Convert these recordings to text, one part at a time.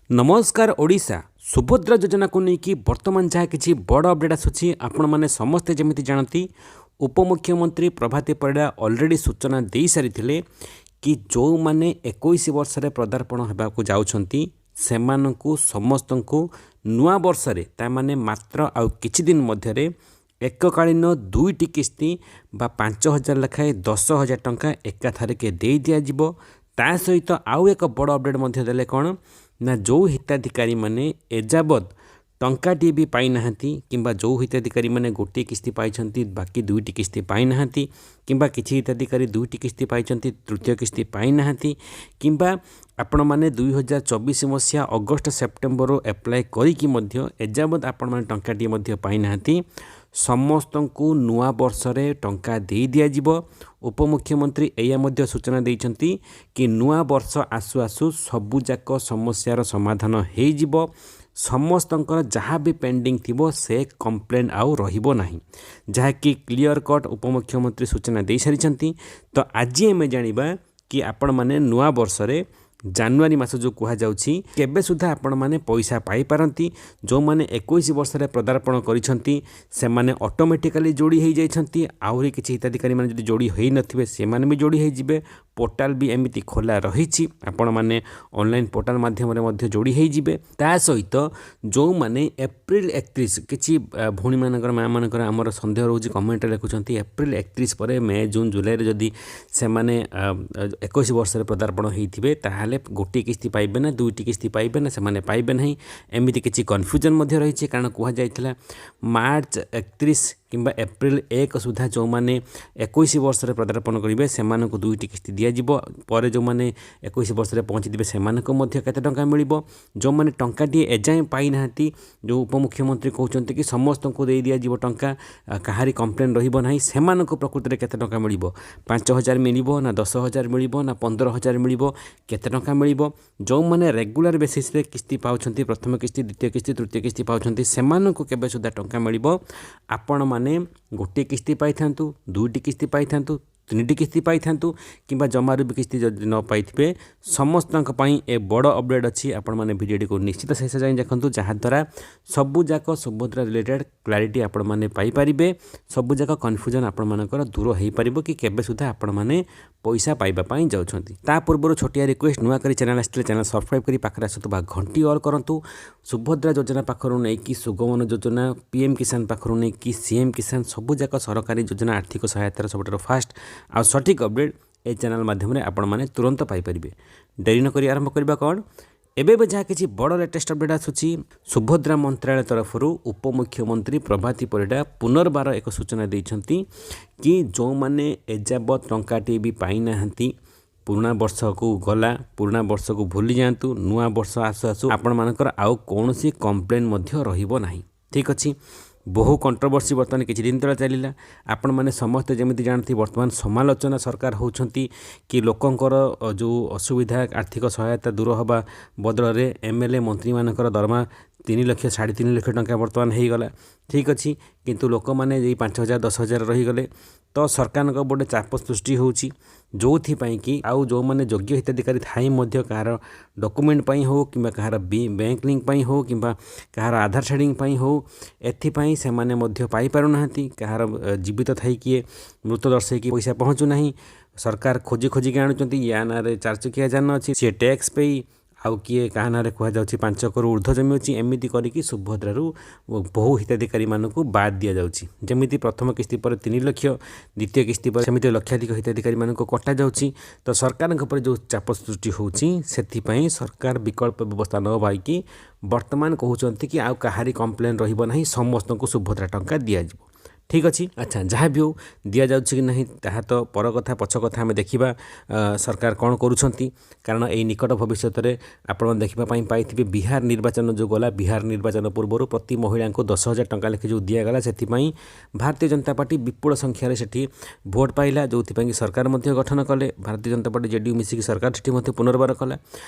ନମସ୍କାର ଓଡ଼ିଶା। ସୁଭଦ୍ରା ଯୋଜନାକୁ ନେଇକି ବର୍ତ୍ତମାନ ଯାହା କିଛି ବଡ଼ ଅପଡ଼େଟ୍ ଆସୁଛି, ଆପଣମାନେ ସମସ୍ତେ ଯେମିତି ଜାଣନ୍ତି, ଉପମୁଖ୍ୟମନ୍ତ୍ରୀ ପ୍ରଭାତୀ ପରିଡ଼ା ଅଲରେଡ଼ି ସୂଚନା ଦେଇସାରିଥିଲେ କି ଯେଉଁମାନେ 21 ବର୍ଷରେ ପଦାର୍ପଣ ହେବାକୁ ଯାଉଛନ୍ତି, ସେମାନଙ୍କୁ ସମସ୍ତଙ୍କୁ ନୂଆ ବର୍ଷରେ, ତାମାନେ ମାତ୍ର ଆଉ କିଛି ଦିନ ମଧ୍ୟରେ ଏକକାଳୀନ ଦୁଇଟି କିସ୍ତି ବା 5,000 ଲେଖାଏଁ 10,000 ଟଙ୍କା ଏକାଥରକେ ଦେଇ ଦିଆଯିବ। ତା ସହିତ ଆଉ ଏକ ବଡ଼ ଅପଡ଼େଟ୍ ମଧ୍ୟ ଦେଲେ। କ'ଣ ନା ଯେଉଁ ହିତାଧିକାରୀମାନେ ଏଯାବତ୍ ଟଙ୍କାଟିଏ ବି ପାଇନାହାନ୍ତି, କିମ୍ବା ଯେଉଁ ହିତାଧିକାରୀମାନେ ଗୋଟିଏ କିସ୍ତି ପାଇଛନ୍ତି, ବାକି ଦୁଇଟି କିସ୍ତି ପାଇନାହାନ୍ତି, କିମ୍ବା କିଛି ହିତାଧିକାରୀ ଦୁଇଟି କିସ୍ତି ପାଇଛନ୍ତି, ତୃତୀୟ କିସ୍ତି ପାଇନାହାନ୍ତି, କିମ୍ବା ଆପଣମାନେ 2024 ମସିହା ଅଗଷ୍ଟ ସେପ୍ଟେମ୍ବରରୁ ଆପ୍ଲାଏ କରିକି ମଧ୍ୟ ଏଯାବତ୍ ଆପଣମାନେ ଟଙ୍କାଟିଏ ମଧ୍ୟ ପାଇନାହାନ୍ତି, ସମସ୍ତଙ୍କୁ ନୂଆ ବର୍ଷରେ ଟଙ୍କା ଦେଇ ଦିଆଯିବ। ଉପମୁଖ୍ୟମନ୍ତ୍ରୀ ଏଇଆ ମଧ୍ୟ ସୂଚନା ଦେଇଛନ୍ତି କି ନୂଆ ବର୍ଷ ଆସୁ ଆସୁ ସବୁଯାକ ସମସ୍ୟାର ସମାଧାନ ହେଇଯିବ। ସମସ୍ତଙ୍କର ଯାହା ବି ପେଣ୍ଡିଂ ଥିବ, ସେ କମ୍ପ୍ଲେନ୍ ଆଉ ରହିବ ନାହିଁ, ଯାହାକି କ୍ଲିଅର୍ କଟ୍ ଉପମୁଖ୍ୟମନ୍ତ୍ରୀ ସୂଚନା ଦେଇସାରିଛନ୍ତି। ତ ଆଜି ଆମେ ଜାଣିବା କି ଆପଣମାନେ ନୂଆ ବର୍ଷରେ, ଜାନୁଆରୀ ମାସ ଯେଉଁ କୁହାଯାଉଛି, କେବେ ସୁଦ୍ଧା ଆପଣମାନେ ପଇସା ପାଇପାରନ୍ତି। ଯେଉଁମାନେ 21 ବର୍ଷରେ ପଦାର୍ପଣ କରିଛନ୍ତି, ସେମାନେ ଅଟୋମେଟିକାଲି ଯୋଡ଼ି ହୋଇଯାଇଛନ୍ତି। ଆହୁରି କିଛି ହିତାଧିକାରୀମାନେ ଯଦି ଯୋଡ଼ି ହୋଇନଥିବେ, ସେମାନେ ବି ଯୋଡ଼ି ହୋଇଯିବେ। ପୋର୍ଟାଲ ବି ଏମିତି ଖୋଲା ରହିଛି, ଆପଣମାନେ ଅନଲାଇନ୍ ପୋର୍ଟାଲ ମାଧ୍ୟମରେ ମଧ୍ୟ ଯୋଡ଼ି ହୋଇଯିବେ। ତା ସହିତ ଯେଉଁମାନେ ଏପ୍ରିଲ 31, କିଛି ଭଉଣୀମାନଙ୍କର, ମାଆମାନଙ୍କର ଆମର ସନ୍ଦେହ ରହୁଛି, କମେଣ୍ଟରେ ଲେଖୁଛନ୍ତି, ଏପ୍ରିଲ 31 ପରେ ମେ, ଜୁନ୍, ଜୁଲାଇରେ ଯଦି ସେମାନେ 21 ବର୍ଷରେ ପଦାର୍ପଣ ହୋଇଥିବେ, ତାହେଲେ ଗୋଟିଏ କିସ୍ତି ପାଇବେ ନା ଦୁଇଟି କିସ୍ତି ପାଇବେ ନା ସେମାନେ ପାଇବେ ନାହିଁ? ଏମିତି କିଛି କନଫ୍ୟୁଜନ୍ ମଧ୍ୟ ରହିଛି। କାରଣ କୁହାଯାଇଥିଲା ମାର୍ଚ୍ଚ 31 କିମ୍ବା ଏପ୍ରିଲ 1 ସୁଦ୍ଧା ଯେଉଁମାନେ 21 ବର୍ଷରେ ପଦାର୍ପଣ କରିବେ, ସେମାନଙ୍କୁ ଦୁଇଟି କିସ୍ତି ଦିଆଯିବ। ପରେ ଯେଉଁମାନେ 21 ବର୍ଷରେ ପହଞ୍ଚିଥିବେ, ସେମାନଙ୍କୁ ମଧ୍ୟ କେତେ ଟଙ୍କା ମିଳିବ? ଯେଉଁମାନେ ଟଙ୍କାଟିଏ ଏଯାଏଁ ପାଇନାହାନ୍ତି, ଯେଉଁ ଉପମୁଖ୍ୟମନ୍ତ୍ରୀ କହୁଛନ୍ତି କି ସମସ୍ତଙ୍କୁ ଦେଇ ଦିଆଯିବ ଟଙ୍କା, କାହାରି କମ୍ପ୍ଲେନ୍ ରହିବ ନାହିଁ, ସେମାନଙ୍କୁ ପ୍ରକୃତରେ କେତେ ଟଙ୍କା ମିଳିବ? 5,000 ମିଳିବ ନା 10,000 ମିଳିବ ନା 15,000 ମିଳିବ? କେତେ ଟଙ୍କା ମିଳିବ? ଯେଉଁମାନେ ରେଗୁଲାର ବେସିସ୍ରେ କିସ୍ତି ପାଉଛନ୍ତି, ପ୍ରଥମ କିସ୍ତି, ଦ୍ୱିତୀୟ କିସ୍ତି, ତୃତୀୟ କିସ୍ତି ପାଉଛନ୍ତି, ସେମାନଙ୍କୁ କେବେ ସୁଦ୍ଧା ଟଙ୍କା ମିଳିବ? ଆପଣମାନେ ଗୋଟିଏ କିସ୍ତି ପାଇଥାନ୍ତୁ, ଦୁଇଟି କିସ୍ତି ପାଇଥାନ୍ତୁ, ତିନିଟି କିସ୍ତି ପାଇଥାନ୍ତୁ, କିମ୍ବା ଜମାରୁ ବି କିସ୍ତି ଯଦି ନ ପାଇଥିବେ, ସମସ୍ତଙ୍କ ପାଇଁ ଏ ବଡ଼ ଅପଡ଼େଟ୍ ଅଛି। ଆପଣମାନେ ଭିଡ଼ିଓଟିକୁ ନିଶ୍ଚିତ ଶେଷ ଯାଏଁ ଦେଖନ୍ତୁ, ଯାହାଦ୍ୱାରା ସବୁଯାକ ସୁଭଦ୍ରା ରିଲେଟେଡ଼୍ କ୍ଲାରିଟି ଆପଣମାନେ ପାଇପାରିବେ। ସବୁଯାକ କନଫ୍ୟୁଜନ୍ ଆପଣମାନଙ୍କର ଦୂର ହୋଇପାରିବ କି କେବେ ସୁଦ୍ଧା ଆପଣମାନେ ପଇସା ପାଇବା ପାଇଁ ଯାଉଛନ୍ତି। ତା ପୂର୍ବରୁ ଛୋଟିଆ ରିକ୍ୱେଷ୍ଟ, ନୂଆ କରି ଚ୍ୟାନେଲ୍ ଆସିଥିଲେ ଚ୍ୟାନେଲ୍ ସବସ୍କ୍ରାଇବ୍ କରି ପାଖରେ ଆସୁଥିବା ଘଣ୍ଟି ଅଲ୍ କରନ୍ତୁ। ସୁଭଦ୍ରା ଯୋଜନା ପାଖରୁ ନେଇକି ସୁଗମନ ଯୋଜନା, ପିଏମ୍ କିଷାନ ପାଖରୁ ନେଇକି ସିଏମ୍ କିଷାନ, ସବୁଯାକ ସରକାରୀ ଯୋଜନା, ଆର୍ଥିକ ସହାୟତାର ସବୁଠାରୁ ଫାଷ୍ଟ ଆଉ ସଠିକ୍ ଅପଡ଼େଟ୍ ଏ ଚ୍ୟାନେଲ୍ ମାଧ୍ୟମରେ ଆପଣମାନେ ତୁରନ୍ତ ପାଇପାରିବେ। ଡେରି ନକରି ଆରମ୍ଭ କରିବା। କ'ଣ ଏବେ ଏବେ ଯାହା କିଛି ବଡ଼ ଲେଟେଷ୍ଟ ଅପଡ଼େଟ୍ ଆସୁଛି, ସୁଭଦ୍ରା ମନ୍ତ୍ରାଳୟ ତରଫରୁ ଉପମୁଖ୍ୟମନ୍ତ୍ରୀ ପ୍ରଭାତୀ ପରିଡ଼ା ପୁନର୍ବାର ଏକ ସୂଚନା ଦେଇଛନ୍ତି କି ଯେଉଁମାନେ ଏଯାବତ୍ ଟଙ୍କାଟିଏ ବି ପାଇନାହାନ୍ତି, ପୁରୁଣା ବର୍ଷକୁ ଗଲା, ପୁରୁଣା ବର୍ଷକୁ ଭୁଲି ଯାଆନ୍ତୁ। ନୂଆ ବର୍ଷ ଆସୁ ଆସୁ ଆପଣମାନଙ୍କର ଆଉ କୌଣସି କମ୍ପ୍ଲେନ୍ ମଧ୍ୟ ରହିବ ନାହିଁ। ଠିକ୍ ଅଛି। ବହୁ କଣ୍ଟ୍ରୋଭର୍ସି ବର୍ତ୍ତମାନ କିଛି ଦିନ ତଳେ ଚାଲିଲା। ଆପଣମାନେ ସମସ୍ତେ ଯେମିତି ଜାଣନ୍ତି, ବର୍ତ୍ତମାନ ସମାଲୋଚନା ସରକାର ହେଉଛନ୍ତି କି ଲୋକଙ୍କର ଯେଉଁ ଅସୁବିଧା, ଆର୍ଥିକ ସହାୟତା ଦୂର ହେବା ବଦଳରେ ଏମଏଲଏ, ମନ୍ତ୍ରୀମାନଙ୍କର ଦରମା 3 ଲକ୍ଷ, 3.5 ଲକ୍ଷ ଟଙ୍କା ବର୍ତ୍ତମାନ ହେଇଗଲା। ଠିକ୍ ଅଛି, କିନ୍ତୁ ଲୋକମାନେ ଏଇ 5,000, 10,000 ରହିଗଲେ। ତ ସରକାରଙ୍କ ଗୋଟେ ଚାପ ସୃଷ୍ଟି ହେଉଛି, ଯେଉଁଥିପାଇଁ କି ଆଉ ଯେଉଁମାନେ ଯୋଗ୍ୟ ହିତାଧିକାରୀ ଥାଇ ମଧ୍ୟ କାହାର ଡକୁମେଣ୍ଟ ପାଇଁ ହେଉ, କିମ୍ବା କାହାର ବ୍ୟାଙ୍କ ଲିଙ୍କ ପାଇଁ ହେଉ, କିମ୍ବା କାହାର ଆଧାର ସେଡ଼ିଂ ପାଇଁ ହେଉ, ଏଥିପାଇଁ ସେମାନେ ମଧ୍ୟ ପାଇପାରୁନାହାନ୍ତି। କାହାର ଜୀବିତ ଥାଇ କିଏ ମୃତ ଦର୍ଶାଇକି ପଇସା ପହଞ୍ଚୁନାହିଁ। ସରକାର ଖୋଜି ଖୋଜିକି ଆଣୁଛନ୍ତି, ୟା ନାଁରେ ଚାରିଚକିଆ ଯାନ ଅଛି, ସିଏ ଟ୍ୟାକ୍ସ ପେଇ, ଆଉ କିଏ କାହା ନାଁରେ କୁହାଯାଉଛି 5 ଏକରରୁ ଉର୍ଦ୍ଧ୍ୱ ଜମି ଅଛି। ଏମିତି କରିକି ସୁଭଦ୍ରାରୁ ବହୁ ହିତାଧିକାରୀମାନଙ୍କୁ ବାଦ୍ ଦିଆଯାଉଛି। ଯେମିତି ପ୍ରଥମ କିସ୍ତି ପରେ 3 ଲକ୍ଷ, ଦ୍ୱିତୀୟ କିସ୍ତି ପରେ ସେମିତି ଲକ୍ଷାଧିକ ହିତାଧିକାରୀମାନଙ୍କୁ କଟାଯାଉଛି। ତ ସରକାରଙ୍କ ଉପରେ ଯେଉଁ ଚାପ ସୃଷ୍ଟି ହେଉଛି, ସେଥିପାଇଁ ସରକାର ବିକଳ୍ପ ବ୍ୟବସ୍ଥା ନ ପାଇକି ବର୍ତ୍ତମାନ କହୁଛନ୍ତି କି ଆଉ କାହାରି କମ୍ପ୍ଲେନ୍ ରହିବ ନାହିଁ, ସମସ୍ତଙ୍କୁ ସୁଭଦ୍ରା ଟଙ୍କା ଦିଆଯିବ। ଠିକ୍ ଅଛି। ଆଚ୍ଛା, ଯାହା ବି ହେଉ, ଦିଆଯାଉଛି କି ନାହିଁ ତାହା ତ ପର କଥା, ପଛ କଥା, ଆମେ ଦେଖିବା ସରକାର କ'ଣ କରୁଛନ୍ତି। କାରଣ ଏଇ ନିକଟ ଭବିଷ୍ୟତରେ ଆପଣ ଦେଖିବା ପାଇଁ ପାଇଥିବେ, ବିହାର ନିର୍ବାଚନ ଯେଉଁ ଗଲା, ବିହାର ନିର୍ବାଚନ ପୂର୍ବରୁ ପ୍ରତି ମହିଳାଙ୍କୁ 10,000 ଟଙ୍କା ଲେଖି ଯେଉଁ ଦିଆଗଲା, ସେଥିପାଇଁ ଭାରତୀୟ ଜନତା ପାର୍ଟି ବିପୁଳ ସଂଖ୍ୟାରେ ସେଠି ଭୋଟ ପାଇଲା, ଯେଉଁଥିପାଇଁ କି ସରକାର ମଧ୍ୟ ଗଠନ କଲେ। ଭାରତୀୟ ଜନତା ପାର୍ଟି, ଜେଡିୟୁ ମିଶିକି ସରକାର ସେଠି ମଧ୍ୟ ପୁନର୍ବାର କଲା।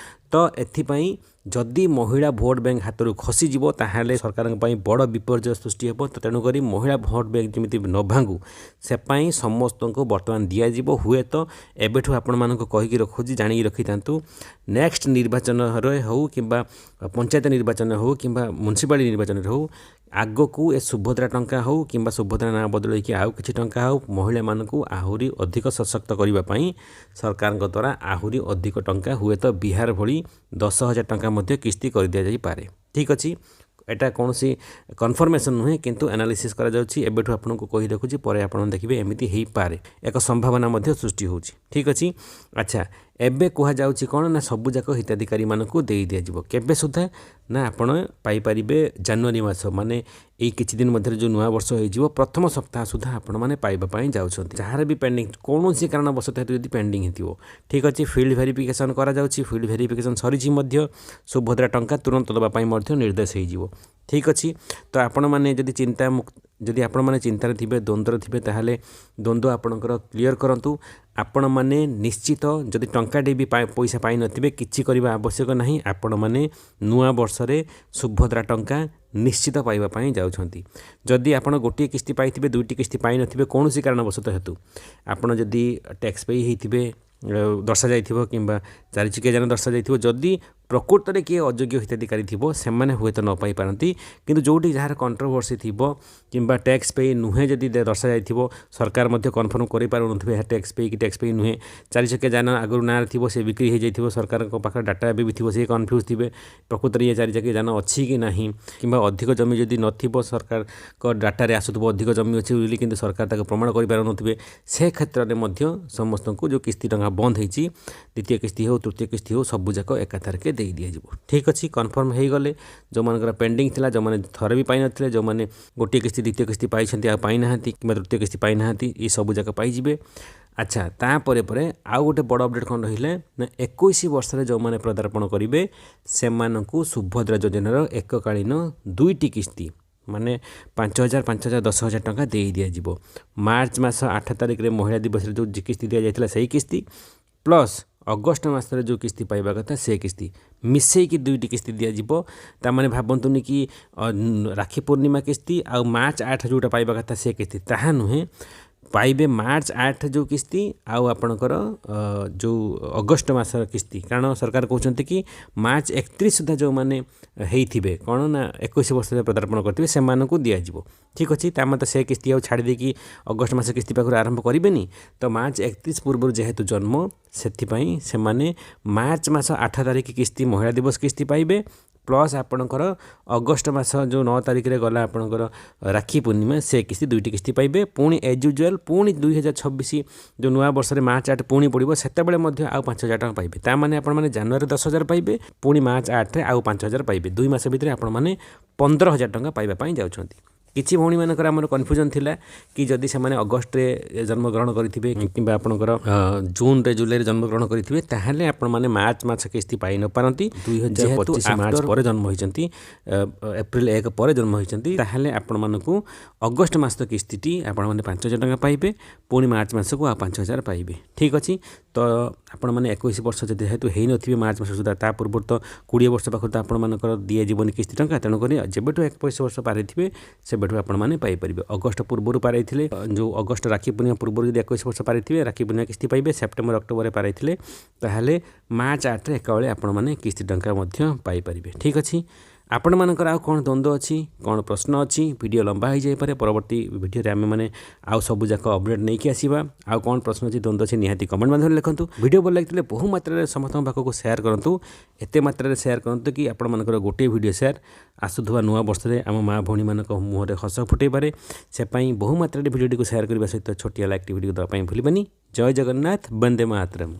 ତ ଏଥିପାଇଁ ଯଦି ମହିଳା ଭୋଟ ବ୍ୟାଙ୍କ ହାତରୁ ଖସିଯିବ, ତାହେଲେ ସରକାରଙ୍କ ପାଇଁ ବଡ଼ ବିପର୍ଯ୍ୟୟ ସୃଷ୍ଟି ହେବ। ତ ତେଣୁକରି ମହିଳା ଭୋଟ ବ୍ୟାଙ୍କ ଯେମିତି ନ ଭାଙ୍ଗୁ, ସେ ପାଇଁ ସମସ୍ତଙ୍କୁ ବର୍ତ୍ତମାନ ଦିଆଯିବ। ହୁଏତ ଏବେଠୁ ଆପଣମାନଙ୍କୁ କହିକି ରଖୁଛି, ଜାଣିକି ରଖିଥାନ୍ତୁ, ନେକ୍ସଟ ନିର୍ବାଚନରେ ହେଉ କିମ୍ବା ପଞ୍ଚାୟତ ନିର୍ବାଚନ ହେଉ କିମ୍ବା ମ୍ୟୁନିସିପାଲିଟି ନିର୍ବାଚନରେ ହେଉ, ଆଗକୁ ଏ ସୁଭଦ୍ରା ଟଙ୍କା ହେଉ କିମ୍ବା ସୁଭଦ୍ରା ନାଁ ବଦଳେଇକି ଆଉ କିଛି ଟଙ୍କା ହେଉ, ମହିଳାମାନଙ୍କୁ ଆହୁରି ଅଧିକ ସଶକ୍ତ କରିବା ପାଇଁ ସରକାରଙ୍କ ଦ୍ୱାରା ଆହୁରି ଅଧିକ ଟଙ୍କା, ହୁଏତ ବିହାର ଭଳି 10,000 ଟଙ୍କା ମଧ୍ୟ କିସ୍ତି କରିଦିଆଯାଇପାରେ। ଠିକ୍ ଅଛି, ଏଇଟା କୌଣସି କନଫର୍ମେସନ୍ ନୁହେଁ, କିନ୍ତୁ ଆନାଲିସିସ୍ କରାଯାଉଛି। ଏବେଠୁ ଆପଣଙ୍କୁ କହି ରଖୁଛି, ପରେ ଆପଣ ଦେଖିବେ ଏମିତି ହେଇପାରେ, ଏକ ସମ୍ଭାବନା ମଧ୍ୟ ସୃଷ୍ଟି ହେଉଛି। ଠିକ୍ ଅଛି। ଆଚ୍ଛା, ଏବେ କୁହାଯାଉଛି କ'ଣ ନା ସବୁଯାକ ହିତାଧିକାରୀମାନଙ୍କୁ ଦେଇ ଦିଆଯିବ। କେବେ ସୁଦ୍ଧା ନା ଆପଣ ପାଇପାରିବେ ଜାନୁଆରୀ ମାସ, ମାନେ ଏଇ କିଛି ଦିନ ମଧ୍ୟରେ ଯେଉଁ ନୂଆ ବର୍ଷ ହେଇଯିବ, ପ୍ରଥମ ସପ୍ତାହ ସୁଦ୍ଧା ଆପଣମାନେ ପାଇବା ପାଇଁ ଯାଉଛନ୍ତି। ଯାହାର ବି ପେଣ୍ଡିଂ କୌଣସି କାରଣବଶତଃ ହେତୁ ଯଦି ପେଣ୍ଡିଂ ହେଇଥିବ, ଠିକ୍ ଅଛି, ଫିଲ୍ଡ ଭେରିଫିକେସନ୍ କରାଯାଉଛି, ଫିଲ୍ଡ ଭେରିଫିକେସନ୍ ସରିଛି ମଧ୍ୟ, ସୁଭଦ୍ରା ଟଙ୍କା ତୁରନ୍ତ ଦେବା ପାଇଁ ମଧ୍ୟ ନିର୍ଦ୍ଦେଶ ହେଇଯିବ। ଠିକ୍ ଅଛି, ତ ଆପଣମାନେ ଯଦି ଚିନ୍ତା ଯଦି ଆପଣମାନେ ଚିନ୍ତାରେ ଥିବେ, ଦ୍ୱନ୍ଦ୍ୱରେ ଥିବେ, ତାହେଲେ ଦ୍ୱନ୍ଦ୍ୱ ଆପଣଙ୍କର କ୍ଲିଅର୍ କରନ୍ତୁ। ଆପଣମାନେ ନିଶ୍ଚିତ ଯଦି ଟଙ୍କାଟେ ବି ପଇସା ପାଇନଥିବେ, କିଛି କରିବା ଆବଶ୍ୟକ ନାହିଁ, ଆପଣମାନେ ନୂଆ ବର୍ଷରେ ସୁଭଦ୍ରା ଟଙ୍କା ନିଶ୍ଚିତ ପାଇବା ପାଇଁ ଯାଉଛନ୍ତି। ଯଦି ଆପଣ ଗୋଟିଏ କିସ୍ତି ପାଇଥିବେ, ଦୁଇଟି କିସ୍ତି ପାଇନଥିବେ କୌଣସି କାରଣବଶତଃ ହେତୁ, ଆପଣ ଯଦି ଟ୍ୟାକ୍ସ ପେ ହେଇଥିବେ ଦର୍ଶାଯାଇଥିବ କିମ୍ବା ଚାରିଚକିଆ ଯାନ ଦର୍ଶାଯାଇଥିବ, ଯଦି ପ୍ରକୃତରେ କିଏ ଅଯୋଗ୍ୟ ହିତାଧିକାରୀ ଥିବ ସେମାନେ ହୁଏତ ନ ପାଇପାରନ୍ତି, କିନ୍ତୁ ଯେଉଁଠି ଯାହାର କଣ୍ଟ୍ରୋଭର୍ସି ଥିବ କିମ୍ବା ଟ୍ୟାକ୍ସ ପେ ନୁହେଁ ଯଦି ଦର୍ଶାଯାଇଥିବ, ସରକାର ମଧ୍ୟ କନଫର୍ମ କରିପାରୁନଥିବେ ଏହା ଟ୍ୟାକ୍ସ ପେ କି ଟ୍ୟାକ୍ସ ପେ ନୁହେଁ, ଚାରିଚକିଆ ଯାନ ଆଗରୁ ନାଁରେ ଥିବ, ସେ ବିକ୍ରି ହେଇଯାଇଥିବ, ସରକାରଙ୍କ ପାଖରେ ଡାଟା ଏବେ ବି ଥିବ, ସେ କନଫ୍ୟୁଜ୍ ଥିବେ ପ୍ରକୃତରେ ଇଏ ଚାରିଚକିଆ ଯାନ ଅଛି କି ନାହିଁ, କିମ୍ବା ଅଧିକ ଜମି ଯଦି ନଥିବ ସରକାରଙ୍କ ଡାଟାରେ ଆସୁଥିବ ଅଧିକ ଜମି ଅଛି ବୋଲି, କିନ୍ତୁ ସରକାର ତାକୁ ପ୍ରମାଣ କରିପାରୁନଥିବେ, ସେ କ୍ଷେତ୍ରରେ ମଧ୍ୟ ସମସ୍ତଙ୍କୁ ଯେଉଁ କିସ୍ତି ଟଙ୍କା ବନ୍ଦ ହେଇଛି, ଦ୍ୱିତୀୟ କିସ୍ତି ହେଉ ତୃତୀୟ କିସ୍ତି ହେଉ, ସବୁଯାକ ଏକାଥରକେ ଦେଇ ଦିଆଯିବ। ଠିକ୍ ଅଛି, କନଫର୍ମ ହେଇଗଲେ ଯେଉଁମାନଙ୍କର ପେଣ୍ଡିଂ ଥିଲା, ଯେଉଁମାନେ ଥରେ ବି ପାଇନଥିଲେ, ଯେଉଁମାନେ ଗୋଟିଏ କିସ୍ତି ଦ୍ୱିତୀୟ କିସ୍ତି ପାଇଛନ୍ତି ଆଉ ପାଇନାହାନ୍ତି କିମ୍ବା ତୃତୀୟ କିସ୍ତି ପାଇନାହାନ୍ତି, ଏ ସବୁଯାକ ପାଇଯିବେ। ଆଚ୍ଛା, ତାପରେ ପରେ ଆଉ ଗୋଟେ ବଡ଼ ଅପଡ଼େଟ୍ କ'ଣ ରହିଲା ନା 21 ବର୍ଷରେ ଯେଉଁମାନେ ପଦାର୍ପଣ କରିବେ ସେମାନଙ୍କୁ ସୁଭଦ୍ରା ଯୋଜନାର ଏକକାଳୀନ ଦୁଇଟି କିସ୍ତି, ମାନେ 5,000 5,000 10,000 ଟଙ୍କା ଦେଇ ଦିଆଯିବ। ମାର୍ଚ୍ଚ ମାସ 8 ତାରିଖରେ ମହିଳା ଦିବସରେ ଯେଉଁ କିସ୍ତି ଦିଆଯାଇଥିଲା ସେଇ କିସ୍ତି ପ୍ଲସ୍ ଅଗଷ୍ଟ ମାସରେ ଯେଉଁ କିସ୍ତି ପାଇବା କଥା ସେ କିସ୍ତି ମିଶେଇକି ଦୁଇଟି କିସ୍ତି ଦିଆଯିବ। ତାମାନେ ଭାବନ୍ତୁନି କି ରାକ୍ଷୀ ପୂର୍ଣ୍ଣିମା କିସ୍ତି ଆଉ ମାର୍ଚ୍ଚ 8 ଯେଉଁଟା ପାଇବା କଥା ସେ କିସ୍ତି, ତାହା ନୁହେଁ। ପାଇବେ ମାର୍ଚ୍ଚ 8 ଯେଉଁ କିସ୍ତି ଆଉ ଆପଣଙ୍କର ଯେଉଁ ଅଗଷ୍ଟ ମାସର କିସ୍ତି, କାରଣ ସରକାର କହୁଛନ୍ତି କି ମାର୍ଚ୍ଚ 31 ସୁଦ୍ଧା ଯେଉଁମାନେ ହେଇଥିବେ କ'ଣ ନା 21 ବର୍ଷରେ ପଦାର୍ପଣ କରିଥିବେ ସେମାନଙ୍କୁ ଦିଆଯିବ। ଠିକ୍ ଅଛି, ତା ମାନେ ତ ସେ କିସ୍ତି ଆଉ ଛାଡ଼ି ଦେଇକି ଅଗଷ୍ଟ ମାସ କିସ୍ତି ପାଖରୁ ଆରମ୍ଭ କରିବେନି, ତ ମାର୍ଚ୍ଚ 31 ପୂର୍ବରୁ ଯେହେତୁ ଜନ୍ମ ସେଥିପାଇଁ ସେମାନେ ମାର୍ଚ୍ଚ ମାସ 8 ତାରିଖ କିସ୍ତି ମହିଳା ଦିବସ କିସ୍ତି ପାଇବେ, ପ୍ଲସ୍ ଆପଣଙ୍କର ଅଗଷ୍ଟ ମାସ ଯେଉଁ 9 ତାରିଖରେ ଗଲା ଆପଣଙ୍କର ରାକ୍ଷୀ ପୂର୍ଣ୍ଣିମା ସେ କିସ୍ତି ଦୁଇଟି କିସ୍ତି ପାଇବେ। ପୁଣି ଏଜ୍ ୟୁଜୁଆଲ୍ ପୁଣି 2026 ଯେଉଁ ନୂଆ ବର୍ଷରେ ମାର୍ଚ୍ଚ 8 ପୁଣି ପଡ଼ିବ, ସେତେବେଳେ ମଧ୍ୟ ଆଉ 5,000 ଟଙ୍କା ପାଇବେ। ତା ମାନେ ଆପଣମାନେ ଜାନୁଆରୀ 10,000 ପାଇବେ, ପୁଣି ମାର୍ଚ୍ଚ 8ରେ ଆଉ 5,000 ପାଇବେ। 2 ମାସ ଭିତରେ ଆପଣମାନେ 15,000 ଟଙ୍କା ପାଇବା ପାଇଁ ଯାଉଛନ୍ତି। କିଛି ଭଉଣୀମାନଙ୍କର ଆମର କନଫ୍ୟୁଜନ୍ ଥିଲା କି ଯଦି ସେମାନେ ଅଗଷ୍ଟରେ ଜନ୍ମଗ୍ରହଣ କରିଥିବେ କିମ୍ବା ଆପଣଙ୍କର ଜୁନରେ ଜୁଲାଇରେ ଜନ୍ମଗ୍ରହଣ କରିଥିବେ, ତାହେଲେ ଆପଣମାନେ ମାର୍ଚ୍ଚ ମାସ କିସ୍ତି ପାଇନପାରନ୍ତି। 2025 ମାର୍ଚ୍ଚ ପରେ ଜନ୍ମ ହୋଇଛନ୍ତି, ଏପ୍ରିଲ 1 ପରେ ଜନ୍ମ ହୋଇଛନ୍ତି, ତାହେଲେ ଆପଣମାନଙ୍କୁ ଅଗଷ୍ଟ ମାସ କିସ୍ତିଟି ଆପଣମାନେ 5,000 ଟଙ୍କା ପାଇବେ, ପୁଣି ମାର୍ଚ୍ଚ ମାସକୁ ଆଉ 5,000 ପାଇବେ। ଠିକ୍ ଅଛି, ତ ଆପଣମାନେ 21 ବର୍ଷ ଯଦି ଯେହେତୁ ହେଇନଥିବେ ମାର୍ଚ୍ଚ ମାସ ସୁଦ୍ଧା, ତା ପୂର୍ବରୁ ତ 20 ବର୍ଷ ପାଖରୁ ତ ଆପଣମାନଙ୍କର ଦିଆଯିବନି କିସ୍ତି ଟଙ୍କା, ତେଣୁକରି ଯେବେଠୁ 21 ବର୍ଷ ପାରିଥିବେ ସେବେଠୁ ଆପଣମାନେ ପାଇପାରିବେ। ଅଗଷ୍ଟ ପୂର୍ବରୁ ପାରାଇଥିଲେ, ଯେଉଁ ଅଗଷ୍ଟ ରାକ୍ଷୀ ପୂର୍ଣ୍ଣିମା ପୂର୍ବରୁ ଯଦି 21 ବର୍ଷ ପାରିଥିବେ ରାକ୍ଷୀ ପୂର୍ଣ୍ଣିମା କିସ୍ତି ପାଇବେ, ସେପ୍ଟେମ୍ବର ଅକ୍ଟୋବରରେ ପାରାଇଥିଲେ ତାହେଲେ ମାର୍ଚ୍ଚ 8ରେ ଏକାବେଳେ ଆପଣମାନେ କିସ୍ତି ଟଙ୍କା ମଧ୍ୟ ପାଇପାରିବେ। ଠିକ୍ ଅଛି, ଆପଣମାନଙ୍କର ଆଉ କ'ଣ ଦ୍ୱନ୍ଦ୍ୱ ଅଛି, କ'ଣ ପ୍ରଶ୍ନ ଅଛି, ଭିଡ଼ିଓ ଲମ୍ବା ହେଇଯାଇପାରେ, ପରବର୍ତ୍ତୀ ଭିଡ଼ିଓରେ ଆମେମାନେ ଆଉ ସବୁଯାକ ଅପଡ଼େଟ୍ ନେଇକି ଆସିବା। ଆଉ କ'ଣ ପ୍ରଶ୍ନ ଅଛି, ଦ୍ୱନ୍ଦ୍ୱ ଅଛି, ନିହାତି କମେଣ୍ଟ ମାଧ୍ୟମରେ ଲେଖନ୍ତୁ। ଭିଡ଼ିଓ ଭଲ ଲାଗିଥିଲେ ବହୁ ମାତ୍ରାରେ ସମସ୍ତଙ୍କ ପାଖକୁ ସେୟାର କରନ୍ତୁ, ଏତେ ମାତ୍ରାରେ ସେୟାର କରନ୍ତୁ କି ଆପଣମାନଙ୍କର ଗୋଟିଏ ଭିଡ଼ିଓ ସେୟାର ଆସୁଥିବା ନୂଆ ବର୍ଷରେ ଆମ ମା ଭଉଣୀମାନଙ୍କ ମୁହଁରେ ହସ ଫୁଟେଇପାରେ। ସେ ପାଇଁ ବହୁ ମାତ୍ରାରେ ଭିଡ଼ିଓଟିକୁ ସେୟାର କରିବା ସହିତ ଛୋଟିଆ ଲାଇକ୍ଟି ଭିଡ଼ିଓ ଦେବା ପାଇଁ ଭୁଲିବେନି। ଜୟ ଜଗନ୍ନାଥ, ବନ୍ଦେ ମାତରମ୍।